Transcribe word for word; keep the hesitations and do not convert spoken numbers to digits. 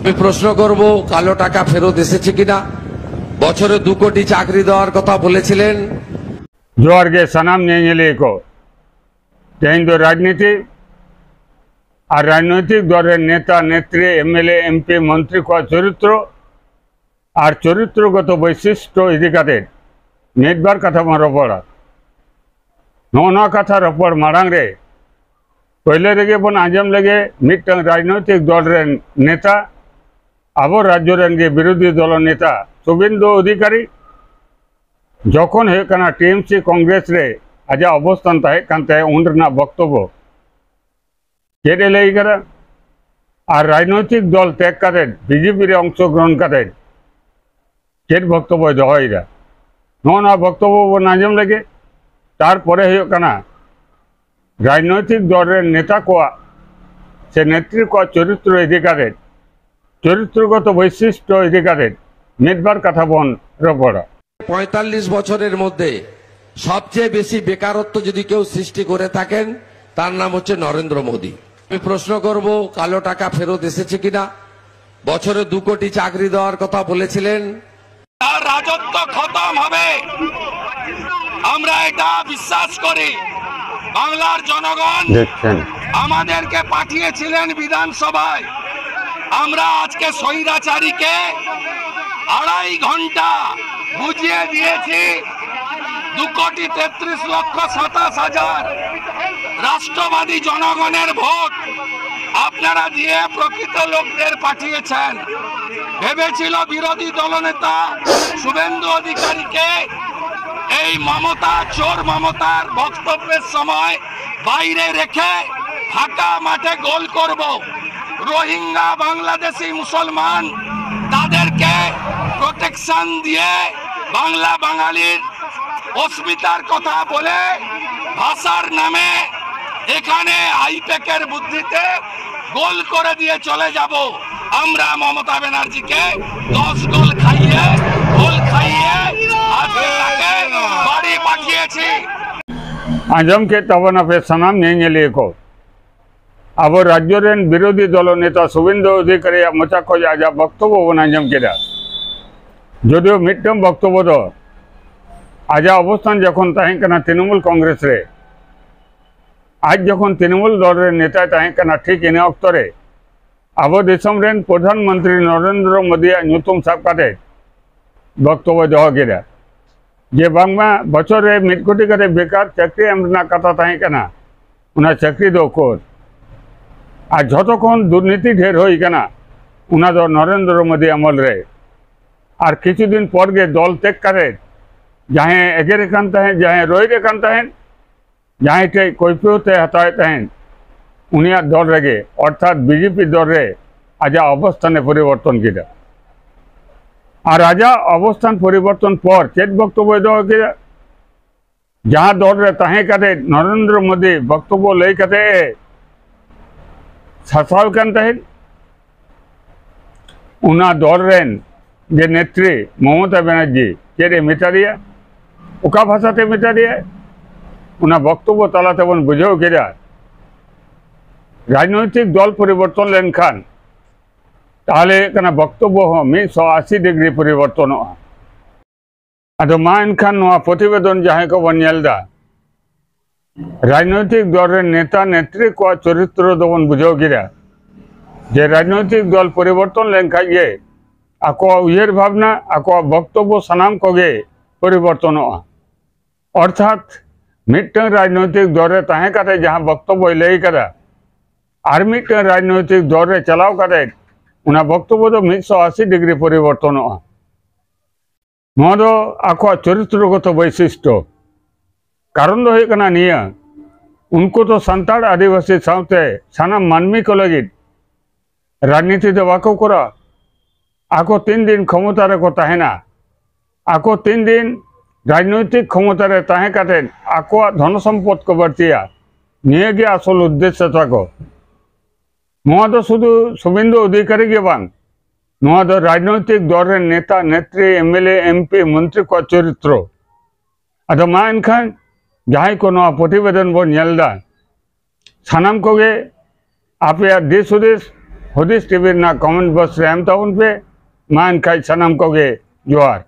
আমি প্রশ্ন করব, কালো টাকা ফেরত এসেছে কিনা? বছরে দু কোটি চাকরি দেওয়ার কথা বলেছিলেন। ᱡᱚᱦᱟᱨ ᱜᱮ ᱥᱟᱱᱟᱢ ᱧᱮᱧᱮᱞᱤᱭᱟᱹ ᱠᱚ᱾ ᱛᱮᱦᱮᱧ ᱫᱚ ᱨᱟᱡᱽᱱᱤᱛᱤ ᱟᱨ ᱨᱟᱡᱽᱱᱳᱭᱛᱤᱠ ᱫᱚᱞ ᱨᱮᱱ ᱱᱮᱛᱟ, ᱱᱮᱛᱨᱤ, ᱮᱢᱮᱞᱮ, ᱮᱢᱯᱤ, ᱢᱚᱱᱛᱨᱤ ᱠᱚᱣᱟᱜ ᱪᱚᱨᱤᱛᱨᱚ ᱟᱨ ᱪᱚᱨᱤᱛᱨᱚᱜᱚᱛᱚ ᱵᱳᱭᱥᱤᱥᱴᱚ ᱤᱫᱤ ᱠᱟᱛᱮ ᱢᱤᱫ ᱵᱟᱨ ᱠᱟᱛᱷᱟ ᱵᱚᱱ ᱨᱚᱯᱚᱲᱟ᱾ ᱱᱚᱜᱼᱚ ᱱᱚᱣᱟ ᱠᱟᱛᱷᱟ ᱨᱚᱯᱚᱲ ᱢᱟᱲᱟᱝ ᱨᱮ ᱯᱳᱭᱞᱳ ᱨᱮᱜᱮ ᱵᱚᱱ ᱟᱸᱡᱚᱢ ᱞᱮᱜᱮ ᱢᱤᱫᱴᱟᱝ ᱨᱟᱡᱽᱱᱳᱭᱛᱤᱠ ᱫᱚᱞ ᱨᱮᱱ ᱱᱮᱛᱟ, ᱟᱵᱚ ᱨᱟᱡᱽᱡᱚ ᱨᱮᱱ ᱜᱮ ᱵᱤᱨᱳᱫᱷᱤ ᱫᱚᱞ ᱱᱮᱛᱟ ᱥᱩᱵᱮᱱᱫᱩ ᱚᱫᱷᱤᱠᱟᱨᱤ ᱡᱚᱠᱷᱚᱱ ᱦᱩᱭᱩᱜ ᱠᱟᱱᱟ ᱴᱤᱮᱢᱥᱤ ᱠᱚᱝᱜᱨᱮᱥ ᱨᱮ ᱟᱡᱟᱜ ᱚᱵᱚᱥᱛᱷᱟᱱ ᱛᱟᱦᱮᱸ ᱠᱟᱱ ᱛᱟᱭᱟ, ᱩᱱ ᱨᱮᱱᱟᱜ ᱵᱚᱠᱛᱚᱵᱚ ᱪᱮᱫ ᱮ ᱞᱟᱹᱭ ᱠᱟᱫᱟ? ᱟᱨ ᱨᱟᱡᱽᱱᱳᱭᱛᱤᱠ ᱫᱚᱞ ᱛᱮᱜ ᱠᱟᱛᱮ ᱵᱤᱡᱮᱯᱤ ᱨᱮ ᱚᱝᱥᱚᱜᱨᱚᱦᱚᱱ ᱠᱟᱛᱮ ᱪᱮᱫ ᱵᱚᱠᱛᱚᱵᱚᱭ ᱫᱚᱦᱚᱭᱮᱫᱟ? ᱱᱚᱜᱼᱚ ᱱᱚᱣᱟ ᱵᱚᱠᱛᱚᱵᱚ ᱵᱚᱱ ᱟᱸᱡᱚᱢ ᱞᱮᱜᱮ᱾ ᱛᱟᱨᱯᱚᱨᱮ ᱦᱩᱭᱩᱜ ᱠᱟᱱᱟ ᱨᱟᱡᱽᱱᱳᱭᱛᱤᱠ ᱫᱚᱞ ᱨᱮᱱ ᱱᱮᱛᱟ ᱠᱚᱣᱟᱜ ᱥᱮ ᱱᱮᱛᱨᱤ ᱠᱚᱣᱟᱜ ᱪᱚᱨᱤᱛᱨᱚ ᱤᱫᱤ ᱠᱟᱛᱮ, ᱪᱚᱨᱤᱛᱨᱚᱜᱚᱛᱚ ᱵᱳᱭᱥᱤᱥᱴᱚ ᱤᱫᱤ ᱠᱟᱛᱮ ᱢᱤᱫ ᱵᱟᱨ ᱠᱟᱛᱷᱟ ᱵᱚᱱ ᱨᱚᱯᱚᱲᱟ᱾ পঁয়তাল্লিশ বছরের মধ্যে সবচেয়ে বেশি বেকারত্ব যদি কেউ সৃষ্টি করে থাকেন, তার নাম হচ্ছে নরেন্দ্র মোদী। আমি প্রশ্ন করব, কালো টাকা ফেরত এসেছে কিনা? বছরে দু কোটি চাকরি দেওয়ার কথা বলেছিলেন। তার রাজত্ব খতম হবে, আমরা এটা বিশ্বাস করি। বাংলার জনগণ দেখছেন। আমাদেরকে পাঠিয়েছিলেন বিধানসভায়, আমরা আজকে স্বৈরাচারীকে আড়াই ঘন্টা বুঝিয়ে দিয়েছি। দু কোটি তেত্রিশ লক্ষ সাতাশ হাজার রাষ্ট্রবাদী জনগণের ভোট আপনারা দিয়ে প্রকৃত লোকদের পাঠিয়েছেন। ভেবেছিল বিরোধী দলনেতা শুভেন্দু অধিকারীকে এই মমতা, চোর মমতার বক্তব্যের সময় বাইরে রেখে ফাঁকা মাঠে গোল করব। রোহিঙ্গা, বাংলাদেশি, মুসলমান, তাদেরকে প্রোটেকশন দিয়ে বাংলা বাঙালির অস্মিতার কথা বলে ভাষার নামে এখানে আইপ্যাকের বুদ্ধিতে গোল করে দিয়ে চলে যাব। আমরা মমতা ব্যানার্জিকে দশ গোল খাইয়ে, গোল খাইয়ে আজকে তাকে বাড়ি পাঠিয়েছি। ᱟᱸᱡᱚᱢ ᱠᱮᱫ ᱛᱟᱵᱚᱱᱟᱯᱮ ᱥᱟᱱᱟᱢ ᱧᱮᱧᱮᱞᱤᱭᱟᱹ ᱠᱚ᱾ ᱟᱵᱚ ᱨᱟᱡᱽᱡᱚ ᱨᱮᱱ ᱵᱤᱨᱳᱫᱷᱤ ᱫᱚᱞ ᱱᱮᱛᱟ ᱥᱩᱵᱮᱱᱫᱩ ᱚᱫᱷᱤᱠᱟᱨᱤᱭᱟᱜ ᱢᱚᱪᱟ ᱠᱷᱚᱱ ᱟᱡᱟᱜ ᱵᱚᱠᱛᱚᱵᱚ ᱵᱚᱱ ᱟᱸᱡᱚᱢ ᱠᱮᱫᱟ᱾ ᱡᱚᱫᱤᱭᱳ ᱢᱤᱫᱴᱟᱝ ᱵᱚᱠᱛᱚᱵᱚ ᱫᱚ ᱟᱡᱟᱜ ᱚᱵᱚᱥᱛᱷᱟᱱ ᱡᱚᱠᱷᱚᱱ ᱛᱟᱦᱮᱸ ᱠᱟᱱᱟ ᱛᱨᱤᱱᱚᱢᱩᱞ ᱠᱚᱝᱜᱨᱮᱥ ᱨᱮ, ᱟᱡ ᱡᱚᱠᱷᱚᱱ ᱛᱨᱤᱱᱚᱢᱩᱞ ᱫᱚᱞ ᱨᱮ ᱱᱮᱛᱟᱭ ᱛᱟᱦᱮᱸ ᱠᱟᱱᱟ, ᱴᱷᱤᱠ ᱤᱱᱟᱹ ᱚᱠᱛᱚ ᱨᱮ ᱟᱵᱚ ᱫᱤᱥᱚᱢ ᱨᱮᱱ ᱯᱨᱚᱫᱷᱟᱱ ᱢᱚᱱᱛᱨᱤ ᱱᱚᱨᱮᱱᱫᱨᱚ ᱢᱳᱫᱤᱭᱟᱜ ᱧᱩᱛᱩᱢ ᱥᱟᱵ ᱠᱟᱛᱮ ᱵᱚᱠᱛᱚᱵᱚᱭ ᱫᱚᱦᱚ ᱠᱮᱫᱟ ᱡᱮ ᱵᱟᱝᱢᱟ ᱵᱚᱪᱷᱚᱨ ᱨᱮ ᱢᱤᱫ ᱠᱳᱴᱤ ᱠᱟᱛᱮ ᱵᱮᱠᱟᱨ ᱪᱟᱹᱠᱨᱤ ᱮᱢ ᱨᱮᱱᱟᱜ ᱠᱟᱛᱷᱟ ᱛᱟᱦᱮᱸ ᱠᱟᱱᱟ, ᱚᱱᱟ ᱪᱟᱹᱠᱨᱤ ᱫᱚ ᱩᱠᱩᱨ? ᱟᱨ ᱡᱷᱚᱛᱚ ᱠᱷᱚᱱ ᱫᱩᱨᱱᱤᱛᱤ ᱰᱷᱮᱨ ᱦᱩᱭ ᱠᱟᱱᱟ, ᱚᱱᱟ ᱫᱚ ᱱᱚᱨᱮᱱᱫᱨᱚ ᱢᱳᱫᱤ ᱟᱢᱚᱞ ᱨᱮ᱾ ᱟᱨ ᱠᱤᱪᱷᱩ ᱫᱤᱱ ᱯᱚᱨ ᱜᱮ ᱫᱚᱞ ᱛᱮᱜ ᱠᱟᱛᱮ ᱡᱟᱦᱟᱸᱭ ᱮᱜᱮᱨᱮ ᱠᱟᱱ ᱛᱟᱦᱮᱸᱫ, ᱡᱟᱦᱟᱸᱭ ᱨᱳᱭᱨᱮ ᱠᱟᱱ ᱛᱟᱦᱮᱸᱫ, ᱡᱟᱦᱟᱸᱭ ᱴᱷᱮᱱ ᱠᱚᱭᱯᱤᱭᱚᱛ ᱮ ᱦᱟᱛᱟᱣᱮᱫ ᱛᱟᱦᱮᱸᱫ, ᱩᱱᱤᱭᱟᱜ ᱫᱚᱞ ᱨᱮᱜᱮ, ᱚᱨᱛᱷᱟᱛ ᱵᱤᱡᱮᱯᱤ ᱫᱚᱞ ᱨᱮ ᱟᱡᱟᱜ ᱚᱵᱚᱥᱛᱷᱟᱱᱮ ᱯᱚᱨᱤᱵᱚᱨᱛᱚᱱ ᱠᱮᱫᱟ᱾ ᱟᱨ ᱟᱡᱟᱜ ᱚᱵᱚᱥᱛᱷᱟᱱ ᱯᱚᱨᱤᱵᱚᱨᱛᱚᱱ ᱯᱚᱨ ᱪᱮᱫ ᱵᱚᱠᱛᱚᱵᱚᱭ ᱫᱚᱦᱚ ᱠᱮᱫᱟ? ᱡᱟᱦᱟᱸ ᱫᱚᱞ ᱨᱮ ᱛᱟᱦᱮᱸ ᱠᱟᱛᱮ ᱱᱚᱨᱮᱱᱫᱨᱚ ᱢᱳᱫᱤ ᱵᱚᱠᱛᱚᱵᱚ ᱞᱟᱹᱭ ᱠᱟᱛᱮ ᱮ ᱥᱟᱥᱟᱣ ᱠᱟᱱ ᱛᱟᱦᱮᱸᱫ, ᱚᱱᱟ ᱫᱚᱞ ᱨᱮᱱ ᱡᱮ ᱱᱮᱛᱨᱤ ᱢᱚᱢᱚᱛᱟ ᱵᱮᱱᱟᱨᱡᱤ ᱪᱮᱫ ᱮ ᱢᱮᱛᱟ ᱫᱮᱭᱟ, ᱚᱠᱟ ᱵᱷᱟᱥᱟᱛᱮ ᱢᱮᱛᱟ ᱫᱮᱭᱟ, ᱚᱱᱟ ᱵᱚᱠᱛᱚᱵᱚ ᱛᱟᱞᱟ ᱛᱮᱵᱚᱱ ᱵᱩᱡᱷᱟᱹᱣ ᱠᱮᱫᱟ᱾ ᱨᱟᱡᱽᱱᱳᱭᱛᱤᱠ ᱫᱚᱞ ᱯᱚᱨᱤᱵᱚᱨᱛᱚᱱ ᱞᱮᱱᱠᱷᱟᱱ ᱛᱟᱦᱚᱞᱮ ᱦᱩᱭᱩᱜ ᱠᱟᱱᱟ ᱵᱚᱠᱛᱚᱵᱚ ᱦᱚᱸ ᱢᱤᱫ ᱥᱚ ᱟᱥᱤ ᱰᱤᱜᱽᱨᱤ ᱯᱚᱨᱤᱵᱚᱨᱛᱚᱱᱚᱜᱼᱟ᱾ ᱟᱫᱚ ᱢᱟ ᱮᱱᱠᱷᱟᱱ ᱱᱚᱣᱟ ᱯᱨᱚᱛᱤᱵᱮᱫᱚᱱ ᱡᱟᱦᱟᱸᱭ ᱠᱚᱵᱚᱱ ᱧᱮᱞ ᱮᱫᱟ, ᱨᱟᱡᱽᱱᱳᱭᱛᱤᱠ ᱫᱚᱞ ᱨᱮᱱ ᱱᱮᱛᱟ ᱱᱮᱛᱨᱤ ᱠᱚᱣᱟᱜ ᱪᱚᱨᱤᱛᱨᱚ ᱫᱚᱵᱚᱱ ᱵᱩᱡᱷᱟᱹᱣ ᱠᱮᱫᱟ ᱡᱮ ᱨᱟᱡᱽᱱᱳᱭᱛᱤᱠ ᱫᱚᱞ ᱯᱚᱨᱤᱵᱚᱨᱛᱚᱱ ᱞᱮᱱᱠᱷᱟᱱ ᱜᱮ ᱟᱠᱚᱣᱟᱜ ᱩᱭᱦᱟᱹᱨ ᱵᱷᱟᱵᱽᱱᱟ, ᱟᱠᱚᱣᱟᱜ ᱵᱚᱠᱛᱚᱵᱚ ᱥᱟᱱᱟᱢ ᱠᱚᱜᱮ ᱯᱚᱨᱤᱵᱚᱨᱛᱚᱱᱚᱜᱼᱟ᱾ ᱚᱨᱛᱷᱟᱛ ᱢᱤᱫᱴᱟᱝ ᱨᱟᱡᱽᱱᱳᱭᱛᱤᱠ ᱫᱚᱞ ᱨᱮ ᱛᱟᱦᱮᱸ ᱠᱟᱛᱮ ᱡᱟᱦᱟᱸ ᱵᱚᱠᱛᱚᱵᱚᱭ ᱞᱟᱹᱭ ᱠᱟᱫᱟ, ᱟᱨ ᱢᱤᱫᱴᱟᱝ ᱨᱟᱡᱽᱱᱳᱭᱛᱤᱠ ᱫᱚᱞ ᱨᱮ ᱪᱟᱞᱟᱣ ᱠᱟᱛᱮ ᱚᱱᱟ ᱵᱚᱠᱛᱚᱵᱚ ᱫᱚ ᱢᱤᱫ ᱥᱚ ᱟᱥᱤ ᱰᱤᱜᱽᱨᱤ ᱯᱚᱨᱤᱵᱚᱨᱛᱚᱱᱚᱜᱼᱟ᱾ ᱱᱚᱣᱟ ᱫᱚ ᱟᱠᱚᱣᱟᱜ ᱪᱚᱨᱤᱛᱨᱚᱜᱚᱛᱚ ᱵᱳᱭᱥᱤᱥᱴᱚ᱾ ᱠᱟᱨᱚᱱ ᱫᱚ ᱦᱩᱭᱩᱜ ᱠᱟᱱᱟ ᱱᱤᱭᱟᱹ, ᱩᱱᱠᱩ ᱫᱚ ᱥᱟᱱᱛᱟᱲ ᱟᱹᱫᱤᱵᱟᱹᱥᱤ ᱥᱟᱶᱛᱮ ᱥᱟᱱᱟᱢ ᱢᱟᱹᱱᱢᱤ ᱠᱚ ᱞᱟᱹᱜᱤᱫ ᱨᱟᱡᱽᱱᱤᱛᱤ ᱫᱚ ᱵᱟᱠᱚ ᱠᱚᱨᱟᱣᱟ᱾ ᱟᱠᱚ ᱛᱤᱱ ᱫᱤᱱ ᱠᱷᱚᱢᱚᱛᱟ ᱨᱮᱠᱚ ᱛᱟᱦᱮᱱᱟ, ᱟᱠᱚ ᱛᱤᱱ ᱫᱤᱱ ᱨᱟᱡᱽᱱᱳᱭᱛᱤᱠ ᱠᱷᱚᱢᱚᱛᱟ ᱨᱮ ᱛᱟᱦᱮᱸ ᱠᱟᱛᱮ ᱟᱠᱚᱣᱟᱜ ᱫᱷᱚᱱ ᱥᱚᱢᱯᱚᱫ ᱠᱚ ᱵᱟᱹᱲᱛᱤᱭᱟ, ᱱᱤᱭᱟᱹ ᱜᱮ ᱟᱥᱚᱞ ᱩᱫᱽᱫᱮᱥᱥᱚ ᱛᱟᱠᱚ᱾ ᱱᱚᱣᱟ ᱫᱚ ᱥᱩᱫᱷᱩ ᱥᱩᱵᱮᱱᱫᱩ ᱚᱫᱷᱤᱠᱟᱨᱤ ᱜᱮ ᱵᱟᱝ, ᱱᱚᱣᱟ ᱫᱚ ᱨᱟᱡᱽᱱᱳᱭᱛᱤᱠ ᱫᱚᱞ ᱨᱮᱱ ᱱᱮᱛᱟ, ᱱᱮᱛᱨᱤ, M L A, M P, ᱢᱚᱱᱛᱨᱤ ᱠᱚᱣᱟᱜ ᱪᱚᱨᱤᱛᱨᱚ᱾ ᱟᱫᱚ ᱢᱟ ᱮᱱᱠᱷᱟᱱ ᱡᱟᱦᱟᱸᱭ ᱠᱚ ᱱᱚᱣᱟ ᱯᱨᱚᱛᱤᱵᱮᱫᱚᱱ ᱵᱚᱱ ᱧᱮᱞ ᱮᱫᱟ, ᱥᱟᱱᱟᱢ ᱠᱚᱜᱮ ᱟᱯᱮᱭᱟᱜ ᱫᱤᱥ ᱦᱩᱫᱤᱥ ᱦᱩᱫᱤᱥ ᱴᱤᱵᱷᱤ ᱨᱮᱱᱟᱜ ᱠᱚᱢᱮᱱᱴ ᱵᱚᱠᱥ ᱨᱮ ᱮᱢ ᱛᱟᱵᱚᱱ ᱯᱮ᱾ ᱢᱟ ᱮᱱᱠᱷᱟᱡ ᱥᱟᱱᱟᱢ ᱠᱚᱜᱮ ᱡᱚᱦᱟᱨ᱾